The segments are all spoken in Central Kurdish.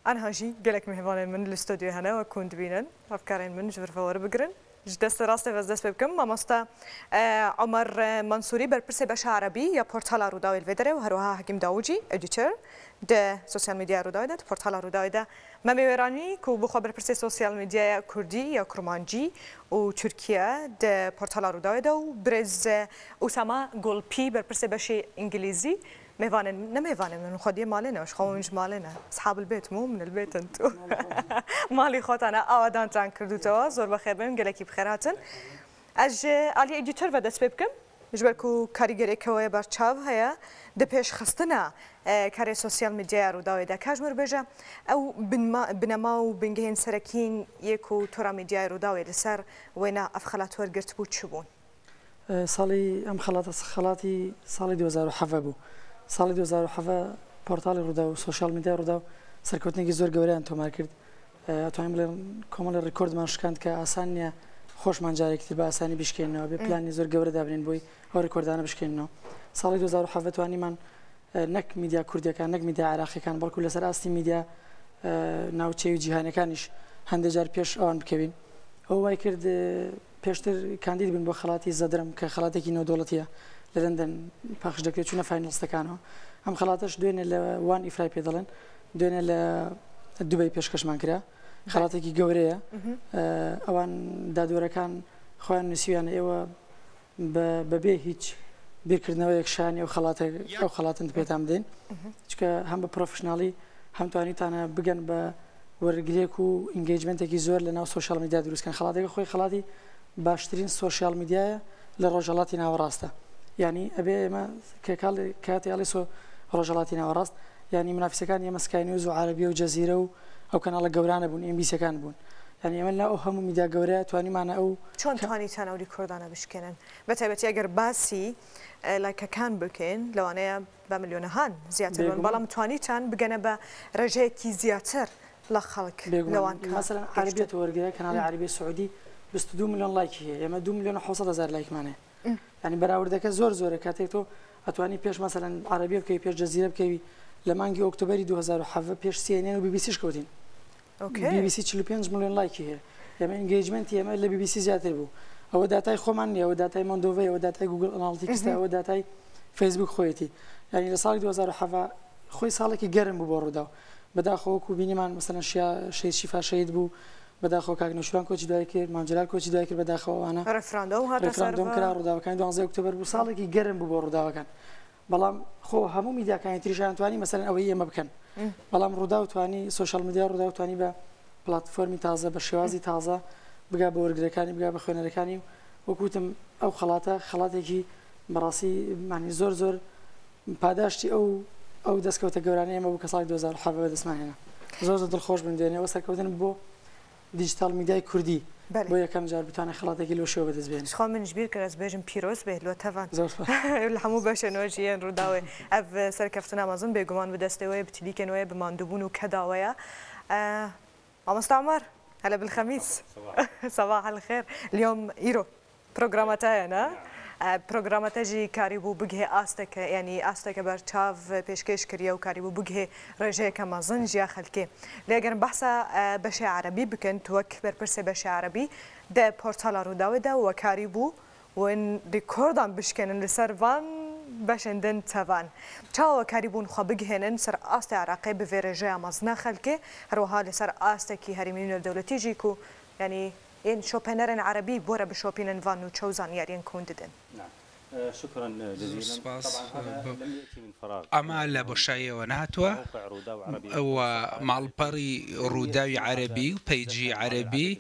Aniha jî gelek mêvanên min li stûdyoyê hene wek hûn dibînin. Hevkarên min ji vir ve werbigirin. Ji destê rastê ve ez dest pê bikim. Mamoste Omer Mensûrî berpirsê beşa erebî ya portala Rûdawê li vê derê û herwiha Hekîm Dawûcî edîtor di sosyal medyaya Rûdawê de di portala Rûdawê de Memê Wêranî ku bi xwe berpirsê sosyal medyaya kurdî ya kurmancî û tirkî ye di portala Rûdawê de û birêz Usama Gulpî berpirsê beşê îngilîzî Mêvanên min, ne mêvanên min, xwediyê malê ne, ji xwe hûn ji malê ne. Eshabil bêt mû min il bêt in tu. Malî xwe tane awedantan kirdûtewa, zor bi xêr bin, gelekî bi xêr hatin. Ez ji aliyê edîtor ve dest pê bikim, ji ber ku karîgerêke we ya berçav heye di pêşxistina karê sosyal medyaya Rûdawê de. Ka ji min re bêje ew binema û bingehên serekîn yê ku tora medyaya Rûdawê li ser wêne ev xelat wergirtibû çi bûn? ساڵی ئەم خەڵاتە خەڵاتی ساڵی 2017 بوو. ساڵی 2017 پۆرتاڵی ڕووداو و سۆشیال میدیای ڕووداو سەرکەوتنێکی زۆر گەورەیان تۆمار کرد. ئەتوانین بڵێن کۆمەڵی ڕیکۆردمان شکاند کە ئاسان نییە خۆشمان جارێکی تر بە ئاسانی بیشکێنینەوە، بێ پلانی زۆر گەورە دابنێین بۆی ئەو ڕیکۆردانە بشکێنینەوە. ساڵی 2017 توانیمان نەک میدیا کوردیەکان، نەک میدیا عێراقیەکان، بەڵکو لەسەر ئاستی میدیا ناوچەیی و جیهانیەکانیش هەندێک جار پێش ئەوان بکەوین. ئەوە وای کرد پێشتر کاندید بووین بۆ خەڵاتی زەدرەم کە خەڵاتێکی نێودەوڵەتییە لە لەندەن پەخش دەکرێت چوونە فاینڵستەکانەوە ئەم خەڵاتەش دوێنێ لە وان ئیفرای پێ دەڵێن دوێنێ لە دوبەی پێشکەشمان کرا خەڵاتێکی گەورەیە ئەوان دادوەرەکان خۆیان نووسیویانە ئێوە بەبێ هیچ بیرکردنەوەیەک شایانی ئەو خەڵاتە ئەو خەڵاتن پێتان بدەین چکە هەم بە پرۆفشناڵی هەم توانیتانە بگەن بە وەرگرێک و engagement ێکی زۆر لە ناو سۆشیال میدیا دروست کەن خەڵاتەکە خۆی خەڵاتی باشترین سۆشیال میدیایە لە ڕۆژهەڵاتی ناوەڕاستە یعنی ئەبێ ئێمە کە کاتی ئەڵێ سۆ ڕۆژهەڵاتی ناوەڕاست یعنی منافسەکانی ئێمە سکای نیوز و عەرەبیە و جەزیرە و ئەو کەناڵە گەورانە بوون ئێم بی سیەکان بوون یعنی ئێمە لە ئەو هەموو میدیا گەورەیە توانیمانە ئەو چۆن توانیتان ئەو ریکۆردانە بشکێنن بەتایبەتی ئەگەر باسی لایکەکان بکەین لەوانەیە بە ملیۆنەهان زیاتر بن، بەڵام توانیتان بگەنە بە رێژەیەکی زیاتر لە خەڵک لەوان کە مەسەلەن عەرەبیەت وەرگرە، کەناڵی عەرەبی سعودی 22 ملیۆن لایکی هەیە، ئێمە 2 ملیۆن و 700 هەزار لایکمان هەیە. یانی بەراوردەکە زۆر زۆرە کاتێک تۆ ئەتوانی پێش مەسەلەن عەرەبیە بکەوی پێش جەزیرە بکەوی لە مانگی ئۆکتۆبەری 2017 پێش CNN و بی بی سیش کەوتین. بی بی سی 45 ملیۆن لایکی هەیە ئێمە engagement ی ئێمە لە بی بی سی زیاتر بوو ئەوە داتای خۆمان نییە ئەوە داتای مۆندۆڤەیە ئەوە داتای گوگل ئەناڵتیکسە ئەوە داتای فەیسبوک خۆیەتی یعنی لە ساڵی 2017 خۆی ساڵێکی گەرم بوو بۆ ڕووداو بەداخەوە وەکو بینیمان مەسەلەن شیا شەهید شیفا شەهید بوو بەداخەوە کاک نەوشیروان کۆچی دوای کرد مام جەلال کۆچی دوای کرد بەداخەوە ئەوانە ڕێفراندۆم هاتە ڕێفراندۆم کرا ڕووداوەکانی دوانزەی ئۆکتۆبەر بوو ساڵێکی گەرم بوو بۆ ڕووداوەکان بەڵام خۆ هەموو میدیاکانی تریشیان توانی مەسەلەن ئەوەی ئێمە بکەن بەڵام ڕووداو توانی سۆشیال میدیا ڕووداو توانی بە پلاتفۆرمی تازە بە شێوازی تازە بگا بە وەرگرەکانی بگا بە خوێنەرەکانی و وەک وتم ئەو خەڵاتە خەڵاتێکی بەڕاستی مانی زۆر زۆر پاداشتی ئەو ئەو دەستکەوتە گەورانەی ئێمە بوو کە ساڵی 2017 بەدەستمان هێنا زۆر زۆر دڵخۆش بووین دوێنێ ئەوە سەرکەوتن بۆ دیجیتاڵ میدیای کوردی بۆ یەکەم جار بتوانێت خەڵاتێکی لەو شێوە بەدەست بهێنێت. خوا منیش بیر کرد ئەز بێژم پیرۆز بێ لۆ تەڤان زۆر سوپاس. لە هەموو بەشێن وە ژیێن ڕووداوێ ئەڤ سەرکەفتنا مەزن بێگومان bi دەستێ وەیە bi تلیکێن وەیە bi ماندووبوون و کەدا وەیە مامۆستا عومەر هلا بالخميس صباح الخير اليوم ئیرۆ پرۆگرامە تایە نا؟ پرۆگرامە تە ژی کاریبوو بگهێ ئاستەکە یانی ئاستەکە بەرچاڤ پێشکێش کریە و کاریبوو بگهێ ڕێژەیەکە مەزن ژیا خەلکێ. لێ ئەگەر بەحسا بەشێ عەرەبی بکەن تو وەک بەرپرسێ بەشێ عەرەبی دە پۆرتالا ڕووداوێ دە وە کاریبوو ون ریکۆردان بشکێنن لەسەر ڤان بەشێن دن تەڤان. چاوە کاریبوون خوە بگهێنن سەر ئاستێ عراقێ بڤێ رێژەیا مەزنە خەلکێ هەروەها لەسەر ئاستێکی هەرێمی و نێودەولەتی ژی کو یانی ێن شۆپێنەرێن عەرەبی بۆرە بشۆپینن ڤان نوچە و زانیاریێن کون ددن. زۆر سوپاس. ئەمە لە بۆشاییەوە نەهاتووە و ماڵپەڕی ڕووداوی عەرەبی و پەیجی عەرەبی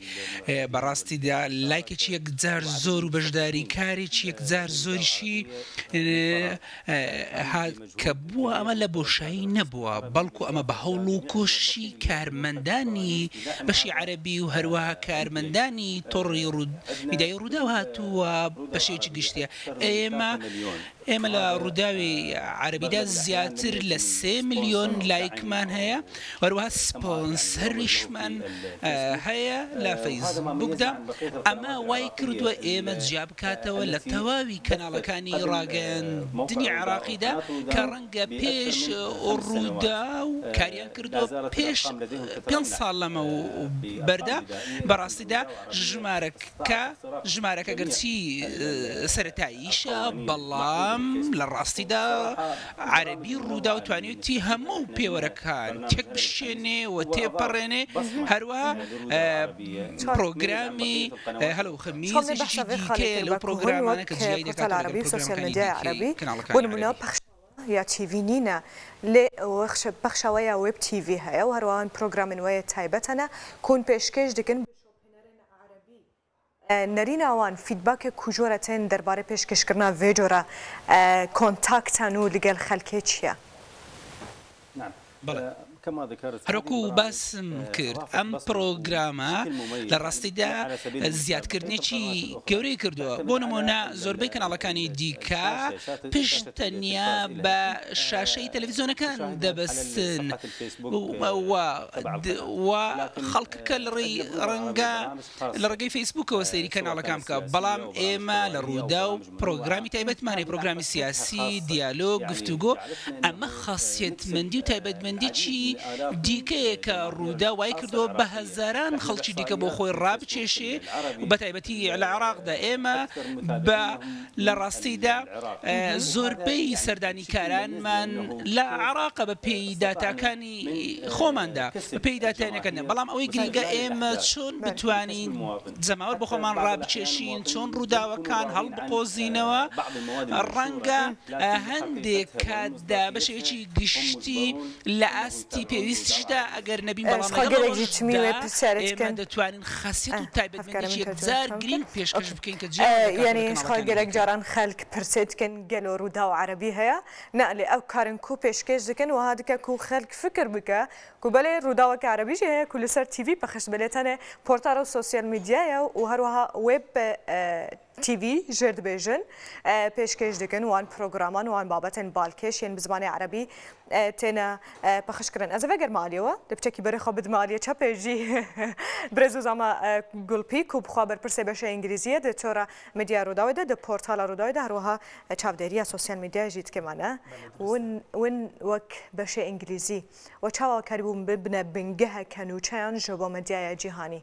بەڕاستیدا لایکێکی یەکجار زۆر و بەشداریکارێکی یەکجار زۆریشی کە بووە ئەمە لە بۆشایی نەبووە، بەڵکو ئەمە بە هەوڵ و کۆششی کارمەندانی بەشی عەرەبی و هەروەها کارمەندانی تۆڕی میدیایی ڕووداو هاتووە بە شێوەیەکی گشتی ئێمە. ئێمە لە ڕووداوی عەرەبیدا زیاتر لە 3 ملیۆن لایکمان هەیە، هەروەها سپۆنسەریشمان هەیە لە فەیسبووکدا، ئەمە وای کردووە ئێمە جیا بکاتەوە لە تەواوی کەناڵەکانی ڕاگەیاندنی عێراقیدا کە ڕەنگە پێش ڕووداو کاریان کردووە پێش پێنج ساڵ لەمەوبەردا، بەڕاستیدا ژمارەکە ژمارەکە گەرچی سەرەتاییشە بەڵام لە ڕاستیدا عەرەبی ڕووداو توانیویەتی هەموو پێوەرەکان تێکبشکێنێ و تێپەڕێنێ، هەروەها پڕۆگرامی هەلۆ خەمیزێکی دیکەیە لەو پڕۆگرامانە کە جیای دەکاتەوە لەگەڵ پڕۆگرامەکانی دیکەی کەناڵەکانی عەرەبی. یا تیڤی نینە لێ پەخشەوە یا وێب تیڤی هەیە و هەروەها پرۆگرامن وەیە تایبەت هەنە کون پێشکێش دکن بە شۆپێنەرێن عەرەبی. نەرینە وان feedback کوجۆرە تێن دەربارەی پێشکێشکردنا ڤێ جۆرە کۆنتاکتان و لگەل خەلکێ چیە؟ بەڵێ. هەروەکو باسم کرد ئەم پڕۆگرامە لە ڕاستیدا زیادکردنێکی گەورەی کردووە، بۆ نموونە زۆربەی کەناڵەکانی دیکە پشت تەنیا بە شاشەی تەلەفزیۆنەکان دەبەستن و خەڵکەکە لە ڕێی ڕەنگە لە ڕێگەی فەیسبووکەوە سەیری کەناڵەکان بکە، بەڵام ئێمە لە ڕووداو پڕۆگرامی تایبەتمان هەیە، پڕۆگرامی سیاسی، دیالۆگ، گفتوگۆ، ئەمە خاسیەتمەندی و تایبەتمەندیی دیکەیە کە ڕووداو وای کردووە بە هەزاران خەڵکی دیکە بۆ خۆی ڕابکێشێ و بەتایبەتی لە عێراقدا ئێمە بە لە ڕاستیدا زۆربەی سەردانیکارانمان لە عێراقە بە پێی داتاکانی خۆماندا بە پێی داتایەکان، بەڵام ئەوەی گرینگە ئێمە چۆن بتوانین جەماوەر بۆ خۆمان ڕابکێشین، چۆن ڕووداوەکان هەڵبقۆزینەوە، ڕەنگە هەندێک کاتدا بە شێوەیەکی گشتی لە ئاستی پێویستیشدا ئەگەر نەبین، بەڵام لەگەڵ ئەوەشدا ئێمە دەتوانین خاسیەت و تایبەتمەندیی یەکجار گرینگ پێشکەش بکەین کە جیامان دەکاتەوە لە کەناڵەکانی دیکە. کو بەلێ ڕووداوەکە عەرەبی ژی هەیە کو لەسەر تیڤی پەخش دبێ لێ تەنێ پۆرتاڵ و سۆسیال میدیایە و هەروەها وێب تیڤی ژێر دبێژن پێشکێش دکن وان پرۆگرامان وان بابەتێن بالکێش یێن بزمانێ عەرەبی تێنە پەخش کرن ئەز ڤەگەرمە ئالیەوە دە پچەکی بەرێ خو بدمە ئالیە چەپێ ژی برێز وزامە گوڵپی کو بخوا بەرپرسێ بەشە ئینگلیزیە دە تۆرە میدیا ڕووداوێ دە دە پۆرتالا ڕووداوێ دە هەروەها چاودێریە سۆسیال میدیا ژی دکێمانە ون ون وەک بەشێ ئینگلیزی و چاوا کاریبوون ببنە بنگەهەکە نوچەیان ژە بۆ مەدیایە جیهانی.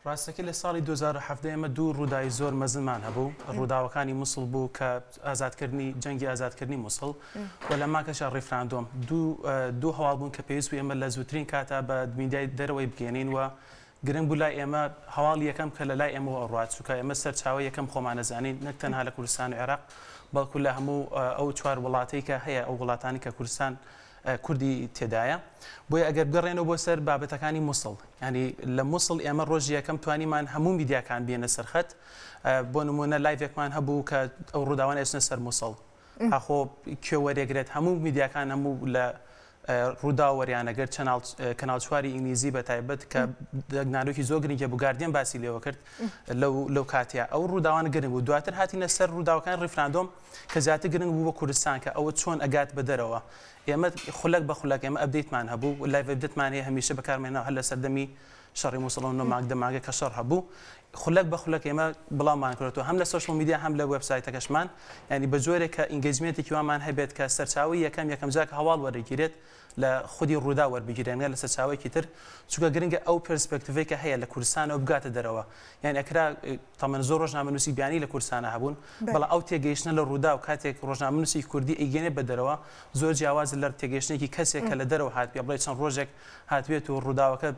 ڕاستەکەی لە ساڵی 2017 ئێمە دوو ڕووداوی زۆر مەزنمان هەبوو، ڕووداوەکانی موسڵ بوو کە ئازادکردنی جەنگی ئازادکردنی موسڵ و لە ماکەشا ڕیفراندۆم. دوو هەواڵ بوون کە پێویست بوو ئێمە لە زووترین کاتا بە میدیای دەرەوەی بگەیەنین و گرنگ بوو لای ئێمە هەواڵی یەکەم کە لە لای ئێمەوە ئەڕوات، چونکە ئێمە سەرچاوەی یەکەم خۆمان ئەزانین نەک تەنها لە کوردستان و عێراق بەڵکو لە هەموو ئەو چوار وڵاتەی کە هەیە ئەو وڵاتانی کە کوردستان کوردی تێدایە. بۆیە ئەگەر بگەڕێنەوە بۆ سەر بابەتەکانی موسڵ، یانی لە موسڵ ئێمە ڕۆژی یەکەم توانیمان هەموو میدیاکان بێنە سەر خەت، بۆ نموونە live ێکمان هەبوو کە ئەو ڕووداوانە ئەچنە سەر موسڵ، ئاخۆ کوێ وەرێگرێت، هەموو میدیاکان هەموو لە ڕووداو وەریانەگرت، چەناڵ کەناڵ چواری ئینگلیزی بە تایبەت کە دەنگدانەوەکی زۆر گرنگی بوو، گاردیەن باسی لێوە کرد لەو لەو کاتەیە ئەو ڕووداوانە گرنگ بوو. دواتر هاتینە سەر ڕووداوەکانی ڕیفراندۆم کە زیاتر گرنگ بوو بۆ کوردستان کە ئەوە چۆن ئەگات بە دەرەوە. ئێمە خولەک بە خولەک ئێمە update مان هەبوو و live update مان هەیە هەمیشە بەکارمان هێنا هەر لە سەردەمی شەڕی موسڵ و نۆ مانگ دە مانگە کە شەڕ هەبوو خولەک بە خولەک ئێمە بڵاومان کردەوە هەم لە social media هەم لە وێبسایتەکەشمان یانی بە جۆرێک کە engagement ێکی وامان هەبێت کە سەرچاوەی یەکەم یەکەم جار کە هەواڵ وەرەگیرێت لە خودی ڕووداو وەربگیرێن نە لە سەرچاوەیەکی تر چونکە گرنگە ئەو perspective ەی کە هەیە لە کوردستانەوە بگاتە دەرەوە یان ئەکرا تەمەن زۆر ڕۆژنامەنووسی بیانی لە کوردستانە هەبوون بەڵام ئەو تێگەیشتنە لە ڕووداو کاتێک ڕۆژنامەنووسی کوردی ئەیگەێنێ بە دەرەوە زۆر جیاوازە لە تێگەیشتنێکی کەسێک کە لە دەرەوە هاتبێ بڵێ چەند ڕۆژێک هاتبێت و ڕووداوەکە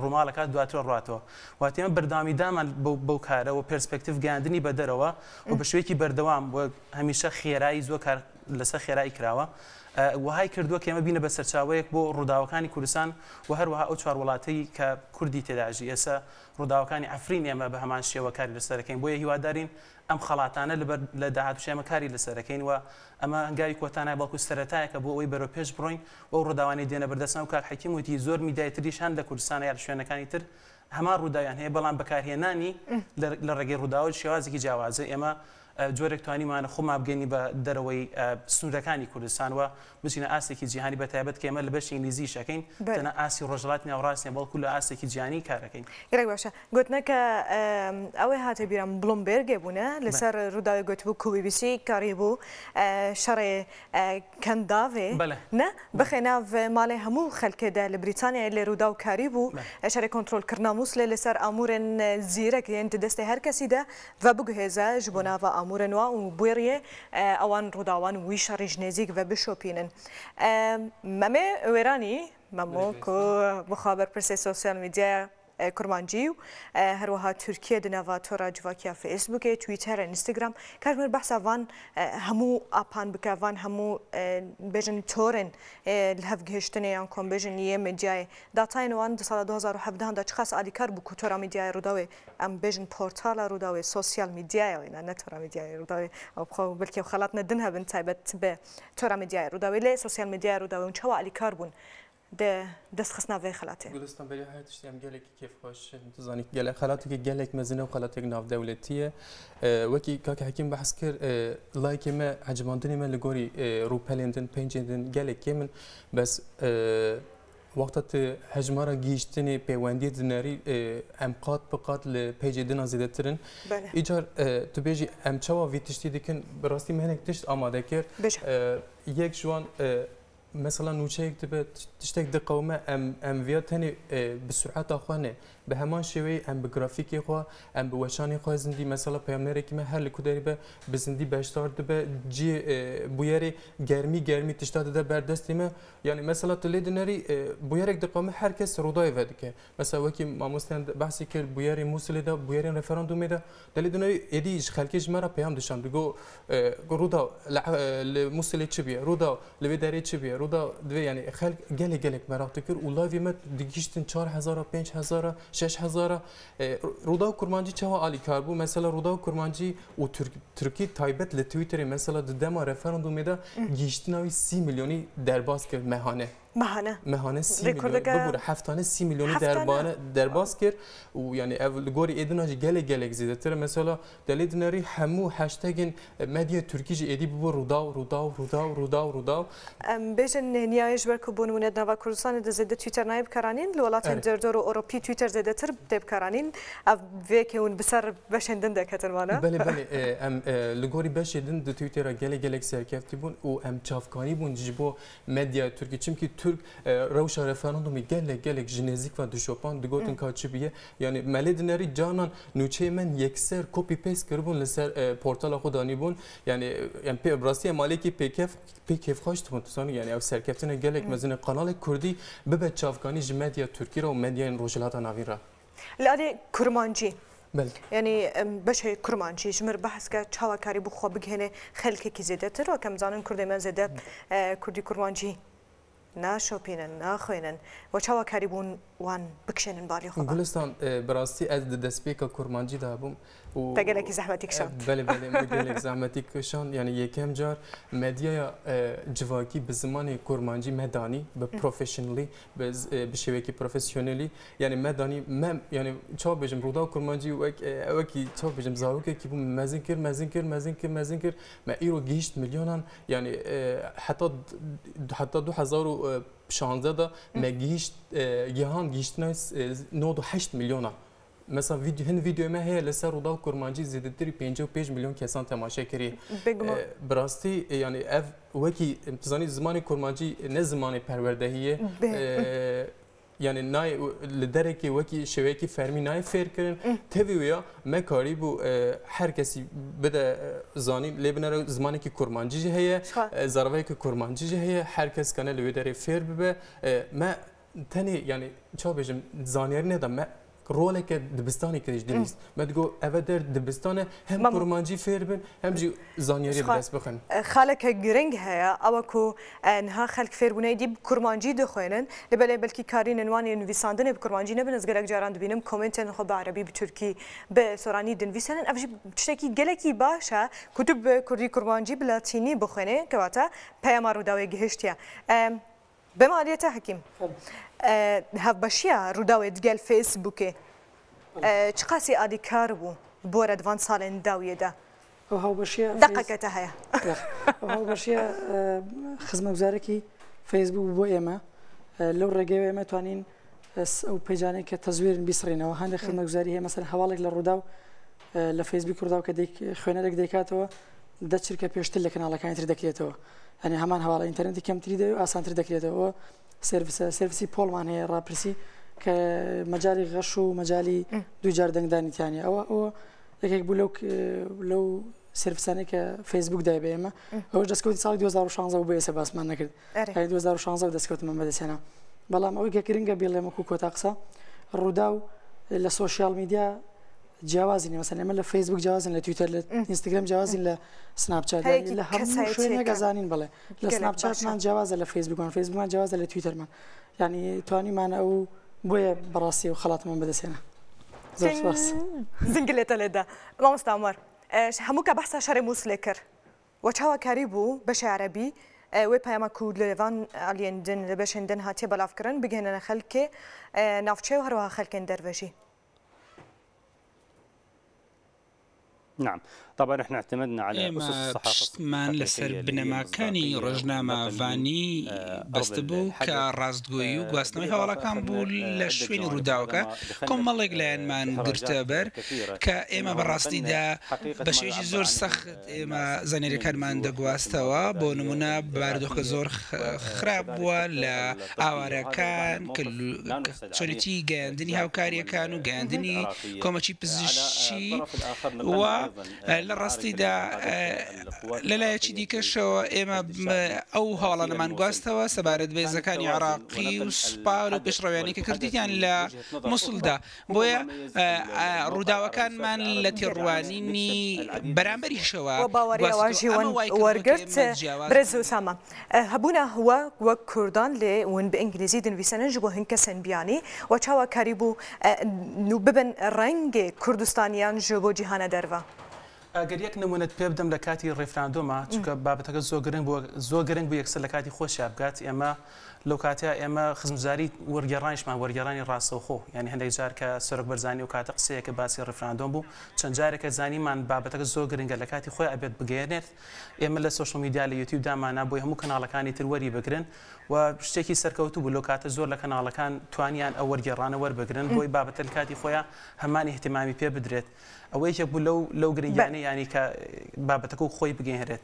ڕووماڵەکات دواتر ڕاتەوە واتە ئێمە بەردەوامیدامان بەو کارە و perspective گەیاندنی بە دەرەوە و بە شێوەیەکی بەردەوام و هەمیشە خێرایی زۆر کار لەسەر خێرایی کراوە وەهای کردووە کە ئێمە بینە بە سەرچاوەیەک بۆ ڕووداوەکانی کوردستان و هەروەها ئەو چوار وڵاتەی کە کوردی تێدا ئەژی. ئێستا ڕووداوەکانی عەفرین ئێمە بە هەمان شێوە کاری لەسەر دەکەین، بۆیە هیوادارین ئەم خەڵاتانە لەبەر لە داهاتووش ئێمە کاری لەسەر دەکەین و ئەمە هەنگاوی کۆتا نا بەڵکو سەرەتایەکە بۆ ئەوەی بەرەو پێش بڕۆین و ئەو ڕووداوانەی دێنە بەردەستمان و کاک حەکیم وتی زۆر میدیای تریش هەن لە کوردستان یا لە شوێنەکانی تر هەمان ڕووداویان هەیە بەڵام بەکارهێنانی لە ڕێگەی ڕووداوە شێوازێکی جیاوازە ئێمە. جۆرێک توانیمانە خۆمان بگەینی بە دەرەوەی سنوورەکانی کوردستان و بچینە ئاستێکی جیهانی بە تایبەت کە ئێمە لە بەشی ئینگلیزیش ئەکەین تەنها ئاستی ڕۆژهەڵاتی ناوەڕاست نیە بەڵکو لە ئاستێکی جیهانی کارەکەین. گەلەک باشە گۆتنەکە ئەوەی هاتە بیرم بڵومبێرگێ بوونە لەسەر ڕووداوێ گۆتبوو کو بی بی سی کاریبوو شەڕێ کەنداڤێ نە بخێ ناڤ ماڵێ هەموو خەلکێ دە لە بریتانیای لێ ڕووداو کاریبوو شەرێ کۆنترۆل کرنا موسلێ لەسەر ئاموورێن زیرەک یێن د دەستێ هەر کەسی دە ڤە بگوهێزە ژ بۆ ناڤا ئاموورێن وا و بوێڕیێ ئەوان ڕووداوان وی شەڕیش نێزیک ڤە بشۆپینن. مەمێ وێرانی مەمۆ کو بخوا بەرپرسێ سۆسیال میدیایا کورمانجی و هەروەها تورکیە د ناڤا تۆرا جڤاکیا فەیسبووکێ، تویتەر، ئینستاگرام کاژمێر بەحسا ڤان هەموو ئاپان بکە ڤان هەموو بێژن تۆرێن لهەڤگهێشتنێ یان کۆم بێژن یێ مێدیایێ داتاین وان د ساڵا 2017 دا چ خاس ئالیکار بوو کو تۆرا میدیای ڕووداوێ ئەم بێژن پۆرتالا ڕووداوێ سۆسیال میدیایە وێ نا نە تۆرا میدیای ڕووداوێ ئەو بخۆ بلکێ و خەڵات نە دن هەبن تایبەت بە تۆرا میدیای ڕووداوێ لێ سۆسیال میدیای ڕووداوێ و چەوا ئالیکار بوون دە دەست خستنا ڤێ خەلاتێ. گولستان بەری هەر تشتی ئەم گەلێکی کێفخۆشن تو زانی گەلێک خەلاتێکی گەلێک مەزنە و خەلاتێک ناودەولەتیە وەکی کاکە حەکیم بەحس کرد لایکی me عجباندنی me li gorî rûpelên din pêncên din gelek kêm in bes Wexta tu hejmara gihîştinê pêwendiyê dinerî em qat bi qat li peycê din a zêdetir in. Îcar tu bêjî em çawa vî tiştî dikin bi rastî me hinek tişt amade kir. Yek ji wan mesela nûçeyek dibe tiştek diqewime em em viya tenê bi sureta xwe ne bi heman şêweyî em bi grafîkê xwe em bi weşanê xwe zindî mesela peyamnerekî me her li ku derî be bi zindî beşdar dibe ciyê bûyerê germî germî tişta dide ber destê me Yanî mesela tu lê dinerî bûyerek diqewime her kes Rûdawê vedike. Mesela wekî mamosteyan behsî kir bûyerê Mûsilê de, bûyerên referandûmê de te lê dinerî êdî ji xelkê ji me re peyam dişand. Digot Rûdaw li Mûsilê çi bûye, Rûdaw li vê derê çi bûye, Rûdaw divê yanî xelk gelek gelek meraq dikir û liveê me digihîştin çar hezara, pênc hezara, şeş hezara. Rûdaw kurmancî çawa alîkar bû? Mesela Rûdaw kurmancî û Tirkî taybet li Twitterê mesela di dema referandûmê de gihîştina wî 30 milyonî derbas kir mehane. Mehane. Mehane 30 milyon bibûre heftane 30 milyonî derbane derbas kir û yanî ev li gorî êdina jî gelek gelek zêdetir e. Mesela te lê dinerî hemû hashtagên medya Tirkî jî êdî bûbû Rûdaw, Rûdaw, Rûdaw, Rûdaw, Rûdaw. Em bêjin nêhniyayê ji ber ku bo nimûne di nava Kurdistanê de zêde Twitter nayê bikaranîn, li welatên derdor û Ewropî Twitter zêdetir tê bikaranîn. Ev vê yekê hûn bi ser beşên din de ketin wan e? Belê belê em li gorî beşê din di Twitterê gelek gelek serkeftî bûn û em çavkanî bûn ji bo medyaya Tirkî. Çimkî Tirk rewşa referandûmê gelek gelek ji nêzîk ve dişopand, digotin ka çi bûye. Yanî me lê dinerî canan nûçeyê me yekser copy paste kiribûn li ser portala xwe danîbûn. Yanî em pê bi rastî em aliyekî pêkef pê kêfxweş dibûn tu zanî yanî ew serkeftinek gelek mezin e kanalek Kurdî bibe çavkanî ji medya Tirkî re û medyayên Rojhilata Navîn re. Li aliyê kurmancî yanî beşê kurmancî ji min behs ke çawa karîbû xwe bigihêne xelkekî zêdetir wek em zanin kurdê me zêde kurdî kurmancî naşopînin, naxwînin we çawa karîbûn wan bikişênin balê xwe? Gulistan bi rastî ez di destpêka kurmancî de bûm û Te gelekî zehmetî kişand. Belê belê min gelek zehmetî kişand yanî yekem car medyaya civakî bi zimanê kurmancî me danî bi professionally bi bi şêwekî profesyonelî yanî me danî me yanî çawa bêjim Rûdaw kurmancî wek wekî çawa bêjim zarokekî bû min mezin kir mezin kir mezin kir mezin kir me îro gihîşt milyonan yanî heta heta 2016 de me gihîşt gihan gihîştina 98 milyonan Mesela video hin videoyê me heye li ser Rûdaw Kurmancî zêdetirî 55 milyon kesan temaşe kiriye. Bêguman. Bi rastî yanî ev wekî tu zanî zimanê Kurmancî ne zimanê perwerdehî ye. Yanî nayê li derekê wekî şêweyekî fermî nayê fêrkirin. Tevî wê ya me karîbû her kesî bide zanîn lê binere zimanekî Kurmancî jî heye, zaravayekî Kurmancî jî heye, her kes kane li wê derê fêr bibe. Me tenê yanî çawa bêjim zanyarî neda me roleke dibistanê kirî ji dilîst. Me digot eve der dibistan e hem kurmancî fêr bin hem jî zanyariyê bi dest bixin. Xaleke giring heye ew e ku niha xelk fêr bûne êdî bi kurmancî dixwînin lê belê belkî karînin wan ê nivîsandinê bi kurmancî nebin ez gelek caran dibînim komêntên xwe bi erebî bi tirkî bi soranî dinivîsînin ev jî tiştekî gelekî baş e ku tu bi kurdî kurmancî bi latînî bixwînî kewate peyama Rûdawê gihiştiye. Bi maliyê te Hekîm, hevbeşiya Rûdawê digel Facebookê çiqasî alîkar bû bo re di van salên dawiyê de? ئەو هاوبەشیە دەقەکەتە هەیە. ئەو هاوبەشیە خزمەتگوزارێکی فەیسبوک بۆ ئێمە لەو ڕێگەیەوە ئێمە توانین ئەو پەیجانەی کە تەزویرن بیسڕینەوە هەندێک خزمەتگوزاری هەیە مەسەلەن هەواڵێک لە ڕووداو لە فەیسبوک ڕووداو کە خوێنەرێک دەیکاتەوە دە چرکە پێشتر لە کەناڵەکانی تر دەکرێتەوە یعنی هەمان هەواڵە ئینتەرنێتی کەمتری دەوێت ئاسانتر دەکرێتەوە سێرڤسە سێرڤسی poll مان هەیە ڕاپرسی کە مەجای غەش و مەجای دووجار دەنگدانی تیانە ئەوە ئەوە یەکێک بوو لەو لەو سێرڤسانەی کە فەیسبوک دای بە ئێمە ئەوەش دەستکەوتی ساڵی 2016 بوو ئێستا باسمان نەکرد ئەرێ 2016 دەستکەوتمان بەدەستهێنا بەڵام ئەوەی کە گرنگە بیڵێم وەکو کۆتا قسە ڕووداو لە سۆشیال میدیا جیاوازی نیە مەسەلەن ئێمە لە فەیسبوک جیاوازین لە تویتەر لە ئینستاگرام جیاوازین لە سناپچات لە هەموو شوێنێک ئەزانین بەڵێ لە سناپچاتمان جیاوازە لە فەیسبوکمان فەیسبوکمان جیاوازە لە تویتەرمان یعنی توانیمانە ئەو بۆیە بەڕاستی و خەڵاتمان بەدەستهێنا زۆر سپاس. زنگلێتە لێدا مامۆستا عومەر هەموو کە بەحسا شەرێ موسلێ کرد وە چاوە کاری بوو بەشێ عەرەبی وێ پەیاما کو لە ڤان ئالیێن دن لە بەشێن دن هاتیە بەلاڤ کرن بگهێننە خەلکێ ناڤچێ و هەروەها خەلکێن دەرڤە ژی. نعم طبعا احنا اعتمدنا على ئێمە أسس الصحافة پشتمان لەسەر الحقيقية اللي هي بنەماکانی المصداقية ونقل ڕۆژنامەڤانی أرض بەستبوو کە الحدث ڕاستگۆیی و گواستنەوەی بالإضافة هەواڵەکان أخذنا بوو لە عدة شوێنی جوانب ڕووداوەکە، ربما دخلنا کۆمەڵێک في لایەنمان گرتە إحراجات بەر كثيرة کە ئێمە أنه بە نقلنا ڕاستیدا حقيقة بە ما شێوەیەکی يعبر زۆر عنه سەخت ئێمە الناس من زانیاریەکانمان نزوح في دەگواستەوە، بۆ المناطق نموونە بارودۆخەکە الإغاثية زۆر خراپ وكذلك بووە حتى لە الطبية وهذا وضعنا ئاوارەکان کە موقف لا نحسد عليه چۆنێتی گەیاندنی تجاه الحكومة هاوکاریەکان و گەیاندنی العراقية کۆمەکی على پزیشکی الطرف الآخر و نقلنا أيضا لە معارك ڕاستیدا التي قادتها القوات لەلایەکی العراقية في دیکەشەوە ئێمە الحشد الشعبي ئەو في هەواڵانەمان الموصل گواستەوە سەبارەت بە كان هێزەکانی التوازن عراقی و ونقل سوپا و الحدث پێشڕەویانەی کە والحدث کردیان من لە وجهة نظر أخرى موسڵدا هو بۆیە ما ميز الموقع العربي ڕووداوەکانمان السياسي لە العربي جعلنا نكسب تێڕوانینی العديد من الصور بەرامبەریشەوە و باوەڕی گواستەوە ئەوە ژی ئەمە وەن وای کردووە کە وەرگرت ئێمە جیاواز برێز بین. ئوسامە هەبوونە هوە وەک کوردان لێ ون بە ئینگلیزی دنویسەنن ژ بۆ هن کەسێن بیانی و چاوە کاری بوو نو ببن ڕەنگێ کوردستانیان ژ بۆ جیهانە دەرڤە. ئەگەر یەک نمونەت پێ بدەم لە کاتی ڕیفراندۆما چونکە بابەتەکە زۆر گرنگ بووە زۆر گرنگ بوو یەکسەر لە کاتی خۆشیا بگات ئێمە لەو کاتەیا ئێمە خزمگوزاری وەرگێڕانیشمان وەرگێڕانی ڕاستەوخۆ یانی هەندێک جار کە سەرۆک بەرزانی ئەو کاتە قسەیەکە باسی ڕیفراندۆم بوو چەند جارێکە زانیمان بابەتەکە زۆر گرنگە لە کاتی خۆی ئەبێت بگەیەنێت ئێمە لە سۆشیال میدیا لە یوتیوب دامانا بۆی هەموو کەناڵەکانی تر وەری بگرن و شتێکی سەرکەوتوو بوو لەو کاتە زۆر لە کەناڵەکان توانیان ئەو وەرگێڕانە وەربگرن بۆی بابەتە لە کاتی خۆیا هەمان ئیهتیمامی پێ بدرێت ئەوە یەکێک بوو لەو لەو گرنگیانەی یانی کە بابەتەکە و خۆی بگەیەنرێت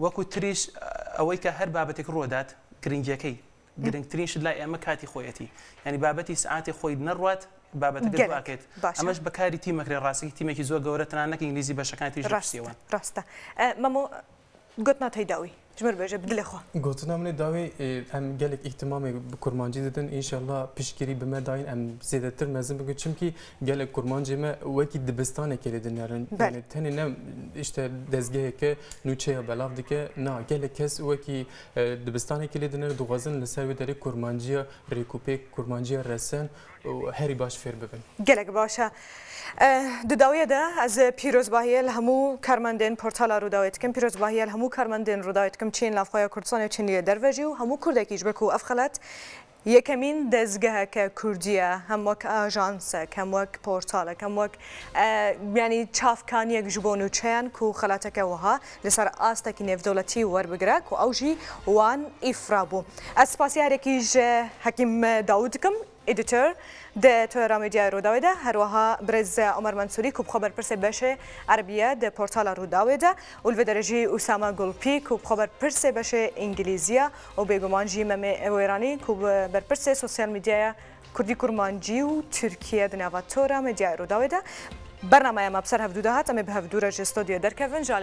وەکو تریش ئەوەی کە هەر بابەتێک ڕوودات گرنگیەکەی گرنگترین شت لای ئێمە کاتی خۆیەتی یانی بابەتی سعاتی خۆی نەڕوات بابەتەکە دواکەێت ئەمەش بەکاری تیمەکرێ ڕاستێکی تیمێکی زۆر گەورە تەنانەت نەک ئینگلیزی بەشەکانی تریش لە پشتیەوەن. ڕاستە مەمۆ گۆتنا تەی داوی ژمەر بێژە بدلێ خوا. گۆتنا منێ داوی ئەم گەلێک ئیهتمامێ bi kurmancî didin înşallah piştgirî bi me dayîn em zêdetir mezin bikin çimkî gelek kurmancê me wekî dibistanekê lê dinerin yani tenê ne işte dezgeheke nûçeya belav dike na gelek kes wekî dibistanekê lê dinerin dixwazin li ser wê derê kurmanciya rêkûpêk kurmanciya resen û herî baş fêr bibin. Gelek baş e. Di dawiyê de ez pîrozbahiyê li hemû karmendên portala Rûdawê dikim, pîrozbahiyê li hemû karmendên Rûdawê dikim çi yên navxweya Kurdistanê û çi yên li derve jî û hemû kurdekî ji ber ku ev xelat yekemîn dezgeheke kurdî ye hem wek ajansek hem wek portalek hem wek yanî çavkaniyek ji bo nûçeyan ku xelateke wiha li ser astekî nêvdewletî werbigire ku ew jî wan îfra bû. Ez spasî herekî ji Hekîm Dawûd dikim. Editor di Tora Medyaya Rûdawê de, herwiha birêz Omer Mensûrî ku bi xwe berpirsê beşê Erebî ye di portala Rûdawê de û li vê derê jî Usame Gulpî ku bi xwe berpirsê beşê Îngilîzî ye û bêguman jî Memê Wêranî ku berpirsê sosyal medyaya Kurdî Kurmancî û Tirkî ye di nava Tora Medyaya Rûdawê de. Bernameya me bi ser hevdû de hat, em ê bi hevdû re ji stodyoyê derkevin. Ji aliyê.